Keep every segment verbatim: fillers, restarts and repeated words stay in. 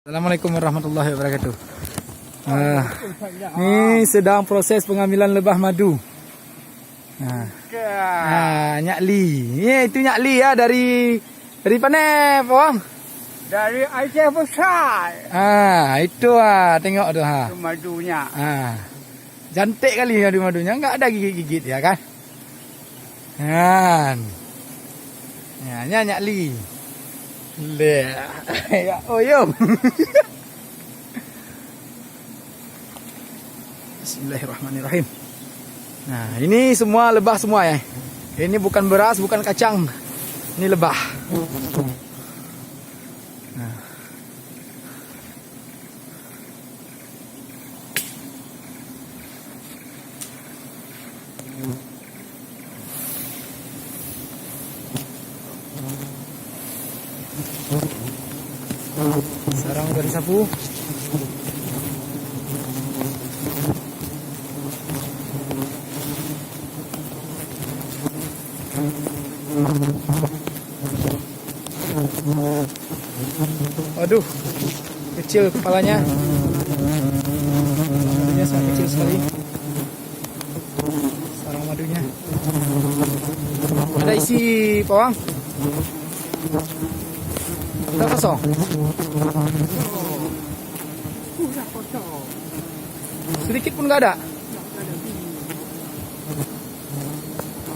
Assalamualaikum warahmatullahi wabarakatuh. Ah, ni sedang proses pengambilan lebah madu. Ah. Ah, Nyak Li. Ye, itu Nyak Li ya, dari, dari mana, Pak Wang? Dari Aceh Besar. Ah, itu ah, tengok tu ha. Itu madunya. Ah. Cantik kali madu-madunya, enggak ada gigit-gigit ya kan? Kan. Ya, nyan Nyak Li. Leh. Ya, oh, yo. Bismillahirrahmanirrahim. Nah, ini semua lebah semua ya. Ini bukan beras, bukan kacang. Ini lebah. Nah. Sarang dari sapu. Aduh, kecil kepalanya. Kepalanya sangat kecil sekali. Sarang madunya. Ada isi pawang? Sudah kosong? Sedikit pun nggak ada.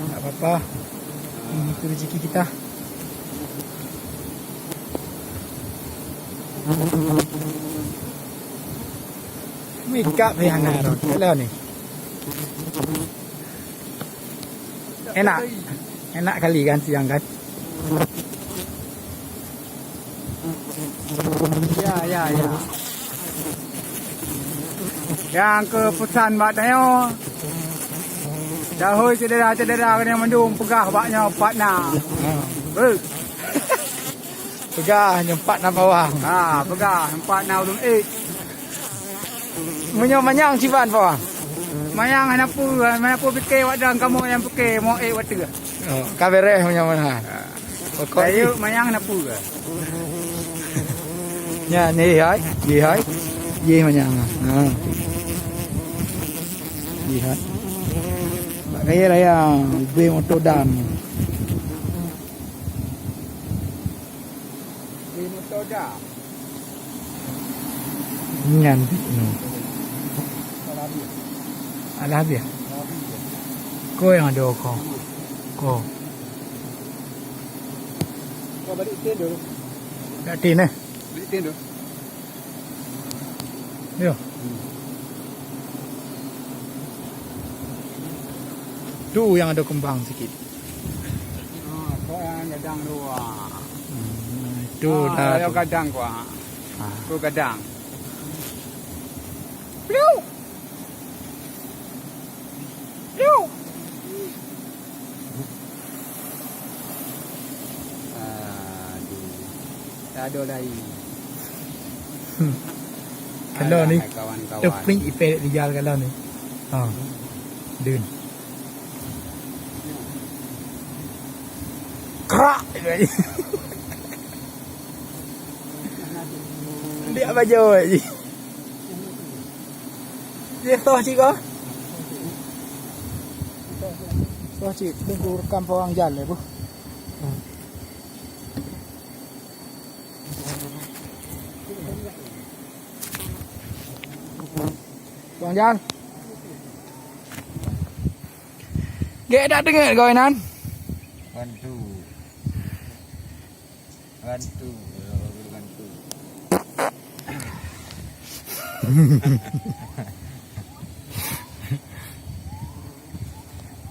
Tak apa-apa. Ini itu rezeki kita. Mikap ya, nah, kalau ni. Enak. Enak kali kan siang kan? Ya, ya, ya. Nyang keu peusan bak tanyoe, dahôi syedara-syedara keuneuk mandum peugah bak nyoe pat na. Beuh. Peugah nyoe pat na pawang. Ha, peugah nyoe pat na ulôn ék. Meunyoe manyang siban pawang. Manyang hana peue, hana peue pike wak dang kamoe nyang pike mo ék watèe. Oh, ka beres meunyoe meunan. Pokok jih. Rayeuk manyang na peue? Nyan, jih hai, jih hai. Jih manyang. Ha. Jih hai. Bak kayèe raya, ubé moto dam. Ubé moto dam. Nyan bit nyoe. Alah habéh. Ko nyang adoe ko. Ko. Ko balik tin dulu. Balik tin, eh? Balik tin dulu. Yo. Tu nyang adoe keumbang sikit. Ah, ko nyang gadang dua. Hmm, tu dah tu. Gadang ko. Ah. Ko gadang. Piu! Piu! Aduh. Tak ada lain. Hmm. Kalau ni, alah, hai kawan-kawan. Teupeue ipèe rijal kalau ni. Ha. Dun. Krak. Dia bajo je. Dia toh cik kau. Toh cik, tunggu rekam pawang jalan ya, Bu. Pawang jalan. Gek dak deungoe kau inan? Bantu. Bantu. Bantu.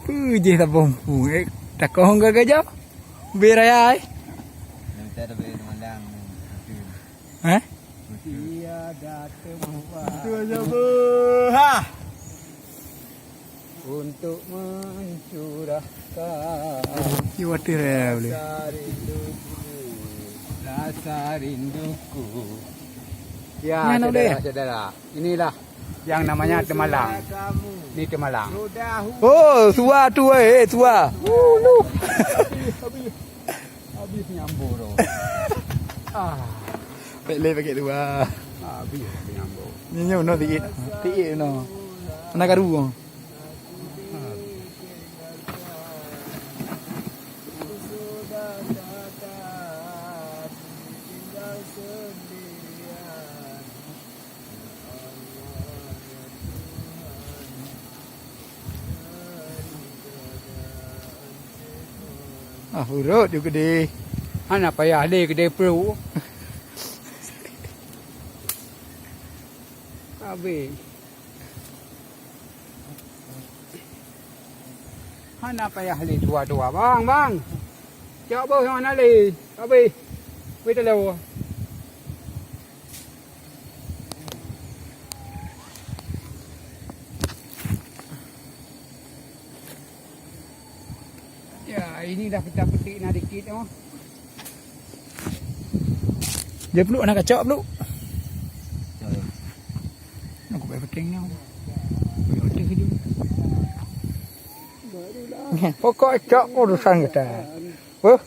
Peue jih tabong pu, eh, takong ke gajah? Ubé raya, eh? Nanti ada bayar malam. Hah? Tiada tempat. Itu aja, Bu. Ha! Untuk mencurahkan. Kiwati raya boleh. Rasa rinduku. Ya, nyan saudara, deh. Saudara. Inilah yang namanya temalang. Ini temalang. Oh, tua tu, eh, tua. Habis, habis. Habis nyambung tu. Ah. Pek lé paket dua. Habis nyambung. Nyoe nyoe no tiit. Tiit no. Ana karu. Ah, urot ju keudeh. Hana payah lé keudeh pruet. Habis. Hana payah lé dua-dua, bang, bang. Cok boh nyang hana lé. Habis. Weh telo. Ya, ini dah pecah petik na dikit oh. Dia peluk nak kacok peluk. Nak kubai peting ni. Kubai peting kejut. Pokok cok urusan kita. Weh.